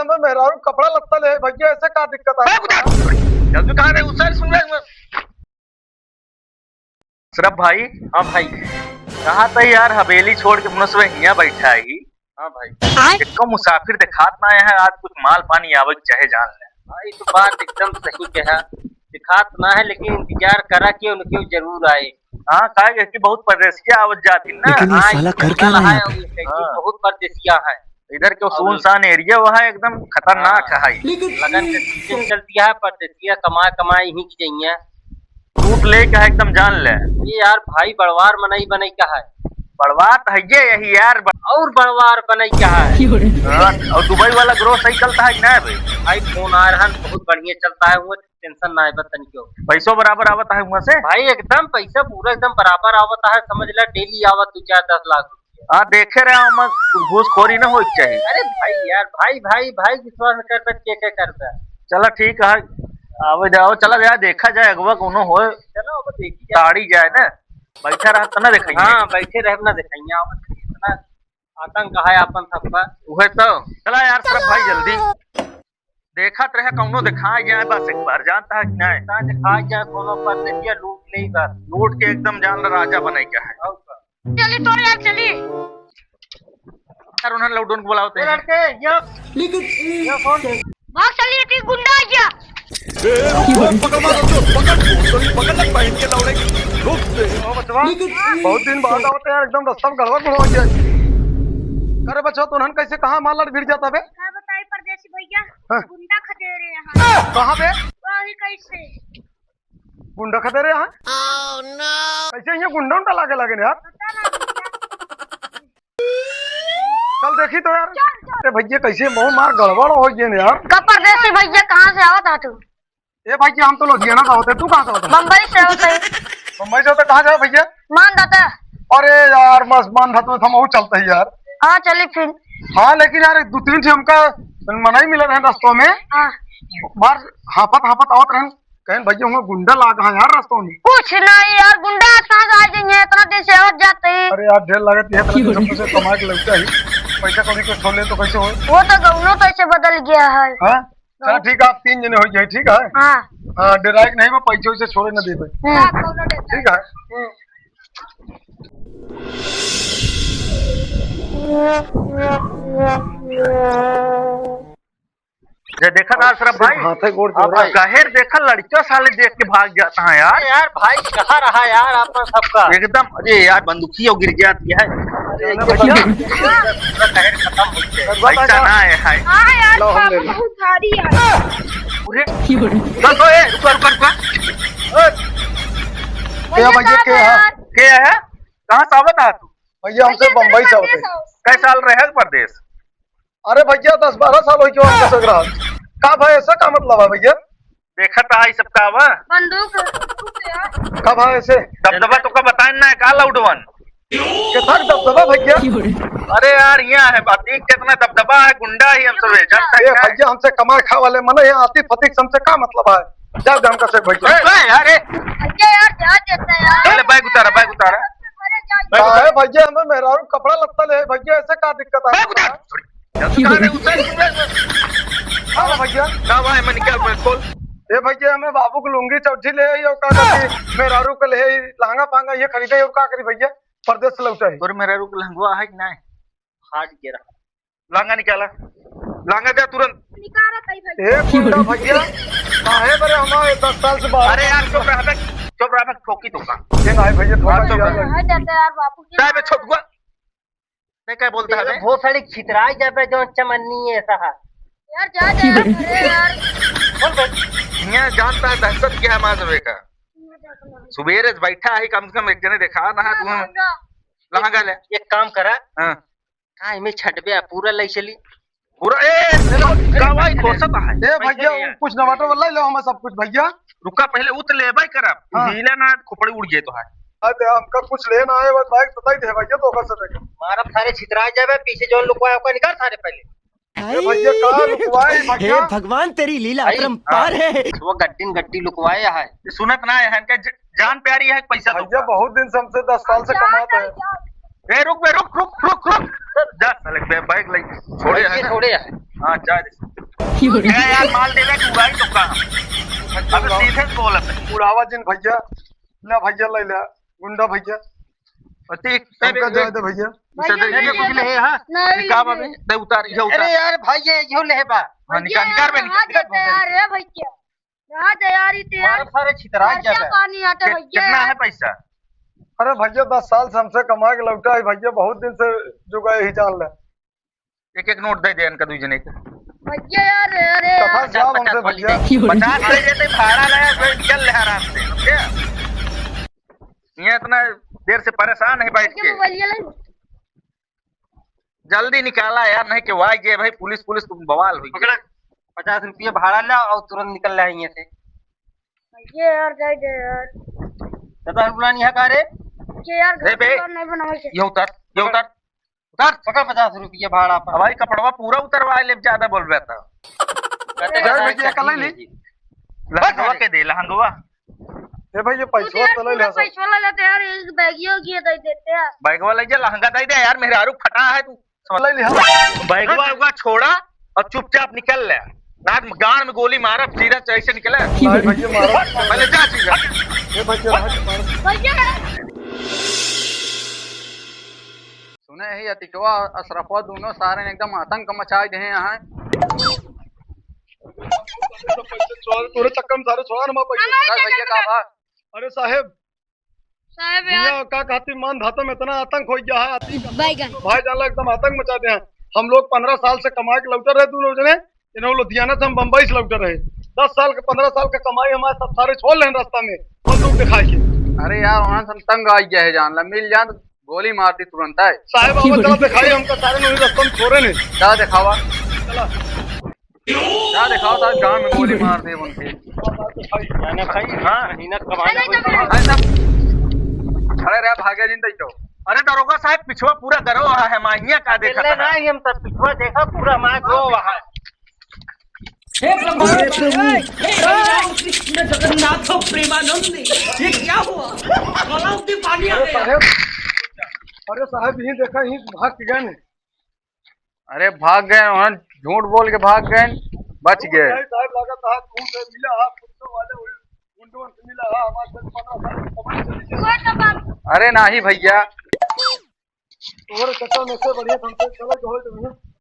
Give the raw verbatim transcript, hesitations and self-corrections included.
हमें मेहरारू कपड़ा लत्ता ले भैया, ऐसे का दिक्कत है? जब भी कहा रहे, उस साइड सुन रहे हैं। अशरफ भाई। हाँ भाई। कहा था यार, हवेली छोड़ के मुनसबे हियाँ बैठा ही। हाँ भाई। एको मुसाफिर देखात ना है, आज कुछ माल पानी आवे के चाहे जान ले। भाई, तो बात एकदम सही कहा, देखात ना है, लेकिन इंतजार करा कि उनके जरूर आए। हाँ, काहे कि बहुत परदेसिया आवत जात ही ना। लेकिन ये हाँ, साला कर क्या रहा है यहाँ पे? हाँ। बहुत परदेसिया है। इधर के और सुनसान एरिया, वहाँ एकदम खतरनाक हाँ। है। लगन के सीजन चलती है, परदेसिया कमाए कमाए यहीं की जइया। रूट ले का है एकदम जान ले। ये यार भाई बड़वार मनई बनई का है। बड़वार तो है ये यही यार, ब- और बड़वार बनई का है। हाँ, और दुबई वाला ग्रो सही चलता है कि ना भाई? भाई फोन आ रहा है, बहुत बढ़िया चलता है वो, टेंशन ना है बस तनिको। पैसो बराबर आवत है वहाँ से? भाई एकदम पैसा पूरा एकदम बराबर आवत है, समझ ले डेली आवत दो चार दस लाख रुपया। हाँ, देखे रहे हम, कुछ घूसखोरी ना होए के चाहिए। अरे भाई यार, भाई, भाई, भाई विश्वास न करबे, के, के करबे? चला ठीक है, आवे जाओ, चला जाए, देखा जाए, अगवा कोनो होए, चलो अब देखी जाए। ताड़ी जाए ना, बैठा रह त ना देखाइए। हाँ, बैठे रह ना देखाइए, अब इतना आतंक है अपन सबका। उहे तो। चला यार, सब भाई जल्दी। देखत रहे, कौनो दिखाई जाए बस एक बार, जानता है कि नहीं? हाँ, दिखाई जाए कोनो परदेसिया लूट ले बस। लूट के एकदम जान ला राजा बने का है। और का? चली तो यार, चली। यार, उन्हें लौडोन को बुलाओ ए ते। लड़के, ये लेकिन ये कौन? भाग चली, एक गुंडा आ गया। ए, रुक, रुक, पकड़, मार, रुक, पकड़, पकड़, पकड़, पकड़, पहन के लौड़े, रुक दे। ओ बचवा, बहुत दिन बाद आवत है यार, एकदम रास्ता में गड़बड़ हो जाए। अरे बचवा, तो उन्हें कैसे कहाँ मार लड़ भिड़ जाता बे? का बताई परदेसी भैया, हाँ। गुंडा खदेरे हैं। कहाँ पे? वही कैसे? गुंडा खदेरे हैं? Oh, no! कैसे यहाँ गुंडा उंडा लागे लागे ने यार? पता ना भैया। चल देखी तो यार। चल, चल। अरे भैया, कैसे मुँह मार गड़बड़ हो गए ने यार। का परदेसी भैया, कहाँ से आवत है तू? ए भैया, हम तो लुधियाना से होते, तू कहाँ से होता? बम्बई से होते। बम्बई से होते, कहाँ जाओ भैया? मान दाता। अरे यार, बस मान था तो हम और चलते ही यार। हाँ, चली फिर। हाँ, लेकिन यार, एक दो तीन ठे हमका मनई मिले रहे रस्तों में। हाँ। मार हाफत हाफत आवत रहे, कहें भैया, हुआ गुंडा लाग है यार रस्तों में। कुछ नहीं यार, गुंडा आज कहाँ से आ जाएंगे, इतना दिन से आवत जाते हैं। अरे यार, ढेर लागत है, इतना दिन से कमा के लौटा ही, पैसा कौड़ी को छोड़ ले तो कैसे हो? वो तो गौनो तो ऐसे बदल गया है। हाँ? चल ठीक है, आप तीन जने हो जाए, ठीक है? हाँ। हाँ, डराइक नहीं, मैं पैसे वैसे छोड़े ना देबे। हाँ। ठीक है? ये देखा था अशरफ भाई? हाथे गोड़ अब जोड़ा। गहेर देखा, लड़का साले देख के भाग जाता है यार। अरे यार भाई, कहाँ रहा यार आपन सबका? एकदम, अरे यार, बंदूकिया गिर जाती है। अरे भैया। पूरा गहेर खत्म हो गया। पैसा ना है, है। हाँ यार, लो, हम ले लो। बहुत भारी है। अरे, रुको, ए, रुको, रुको, रुको। ए, भैया, भैया, का के है? यार? के है? कहाँ से आवत है तू? भैया, हमसे बम्बई से आवत है। कै साल रहे परदेस? अरे भैया, दस बारह साल हो गया हमका ससुराल। का भाई, ऐसा का मतलब है भैया? देखत आई सब का बा? बंदूक। का भाई ऐसे? दबदबा तो का बताए ना, का लाउडवन? कितना दबदबा भैया? अरे यार, यहाँ है बात, देख कितना दबदबा है, गुंडा ही हम सब है, जानता ए है क्या? भैया, हमसे कमाए खाए वाले मने यहाँ आती फतीक से हमसे का मतलब है? जा दे हमका से भैया। ए, ए, अरे। भैया यार, जा देता यार। पहले बैग उतारा, बैग उतारा। अरे जा। बैग उतारा। अरे भैया, हमें मेहरारू कपड़ा लत्ता ले भैया, ऐसे का दिक्कत है? बैग उतार। जल्दी उतार, उतार, उतार। हाँ भैया। का भाई, मैं निकाल, मैं खोल। ए भैया, हमें बाबू को लुंगी चौथी ले आई और का करी, मेहरारू को ले आई, लहंगा पहंगा ये खरीदे और का करी भैया, परदेस से लौटा है। और मेहरारू को लहंगवा है कि नहीं? फाट गया रहा। लहंगा निकाला, लहंगा दे तुरंत। निकाला कहीं भाई। ए गुंडा भैया, काहे बरे हमारे दस साल से बाहर? अरे यार, चुप रह बे, चुप रह बे, ठोकी तो का। ये नहीं भैया, ठोका हाँ, चुप दिया। रह। हाँ, जाते यार बापू जी। जाए बे, छोटुआ। नहीं, क्या बोलता है बे? बहुत सारी छितराई जाबे, जो चमन्नी है, ऐसा है। यार, जा, जा, अरे यार। बोल बे। यहाँ जानता है दहशत क्या है माँ सबे का। सुबेरे से बैठा है, कम से कम एक जने देखा ना है, तू लहंगा ले। एक काम करा। हाँ। का इमे छटबे आ, पूरा लई चली। पूरा, ए, ए, का भाई, कोसा बा है? ए, भैया, पैसे कुछ ना बाटो, लई लो हम सब कुछ, भैया। रुका, पहले उत लेबे करब। हाँ। हीला ना, खोपड़ी उड़ जाए तो है। अरे, हमका कुछ लेना है, बस बैग तो दे दे, भैया, तो ओकर से देख। मारब सारे छितरा जाबे, पीछे जौन लुकवाए, ओकर निकाल सारे पहले। ए, भैया, का लुकवाए, भैया? हे भगवान, तेरी लीला अपरंपार है। वो गड्डी न गड्डी लुकवाए है। सुनत ना है, इनका ज-, जान प्यारी है, पैसा भैया, दूंगा। बहुत दिन से हमसे दस साल से कमात है। ए, रुक बे, रुक, रुक, रुक, रुक। जा, साले, बे, bike ले, छोड़े है ना? छोड़े है। हाँ, जा दे। ए यार, माल देवे कि उड़ाई तो का? अबे सीधे बोल बे। उड़ावा जिन भैया, ले भैया, ले ले, गुंडा भैया। अति, हमका ए, जाए दे भैया। भैया, ये कुछ नहीं है, हाँ? नहीं, ये का नहीं। बाबे? दे उतार, ये उतार। अरे यार, भाई, ये, यो ले बा। हाँ, निकाल, भैया, निकाल बे, यार, निकाल। रहा दे यार, ये तो यार, मारब सारे छितरा खर्चा जाबे। पानी आटे कि-, भैया। कितना है पैसा? अरे भैया, दस साल से हमसे कमा के लौटा है भैया, बहुत दिन से जुगाए ही जान ले। एक एक नोट दे दे इनका, दुई जने के। भैया यार, अरे कथा यार। जाओ हमसे भैया। पचास दे देते, भाड़ा ले, चल ले आराम से, समझे? ये इतना देर से परेशान है बैठ भैया, के। मोबाइल ले। जल्दी निकाला यार, नहीं कि वाई जे भाई, पुलिस, पुलिस तुम बवाल हुई। पकड़ा, पचास रुपया भाड़ा ला और तुरंत निकल रहा है यहाँ से। ये यार, दे दे यार। पचास रुपया नहीं है का रे? ये यार, ए बे, घर नहीं बनावे के। ये उतार, ये उतार, उतार। पकड़ पचास रुपया भाड़ा पर। हवाई कपड़वा पूरा उतरवा ले, ज्यादा बोल रहा था। कहते जाए हैं, भैया, कल ले। लहंगवा के दे, लहंगवा। ए भाई, ये पैसवा यार, तो ले पूरा ले सब। पैसवा ले लेते यार, एक बैगियो गिए दे देते हैं। बैगवा ले जा, लहंगा दे दे यार, मेहरारू फटा है तू। ले ले, हाँ। बैगवा उगवा छोड़ा और चुपचाप निकल ले। ना गांड में गोली मारा, सीधा ऐसे निकले। भाई, भैया, मारा। पहले जा सीधा। ए भैया, भाई, मारा। भैया। सुने ही अतिकवा अशरफवा दोनों सारे ने एकदम आतंक मचाए दे हैं यहाँ। तोरे चक्कर में सारे छोड़ा ना, मैं पैसे। अरे भैया, का बात? अरे साहेब, साहेब यार। भैया, का कहती, मान धाता में इतना आतंक हो गया है, आतंक। बैगन। भाई जान ला, एकदम आतंक मचा दे हैं। हम लोग पन्द्रह साल से कमा के लौटे रहे दोनों जने, इन्हों लुधियाना से हम बम्बई से लौटे रहे। दस साल के, पन्द्रह साल का कमाई हमारे सब सारे छोड़ लें रास्ता में, बंदूक दिखा के। अरे यार, वहाँ से हम तंग आ गया है जान ला, मिल जाए तो गोली मार दी तुरंत है। साहेब, आवा, चला दिखाई हमका, सारे लोग रास्ता में छोड़े नहीं। चला दिखावा। चला। चला दिखावा, सारे गांड में गोली मार दे उनके। जाना भाई, हाँ। मेहनत कमाई। अरे सब खड़े रहे, भागे जिन दई तो। अरे दरोगा साहेब, पिछवा पूरा गरो रहा है, माहिया का देखा अकेले था? नहीं, हम सब पिछवा देखा, पूरा हमारा गरो रहा है। हे प्रभु, हे प्रभु, हे राम कृष्ण जगन्नाथ प्रेमानंद, ये क्या हुआ? गला उतनी पानी आ गया। साहेब, अरे साहेब, यहीं देखा, यहीं भाग के गए। अरे भाग गए, वहाँ झूठ बोल के भाग गए, बच गए। साहेब, लागत है, खून से मिला है, पुलिस वाले वही गुंडों से मिला है, हमारे साथ पन्द्रह साल की कमाई चली गई। अरे नहीं भैया, तोहरे चक्कर में से बढ़िया हमसे चले जो होई तो भैया।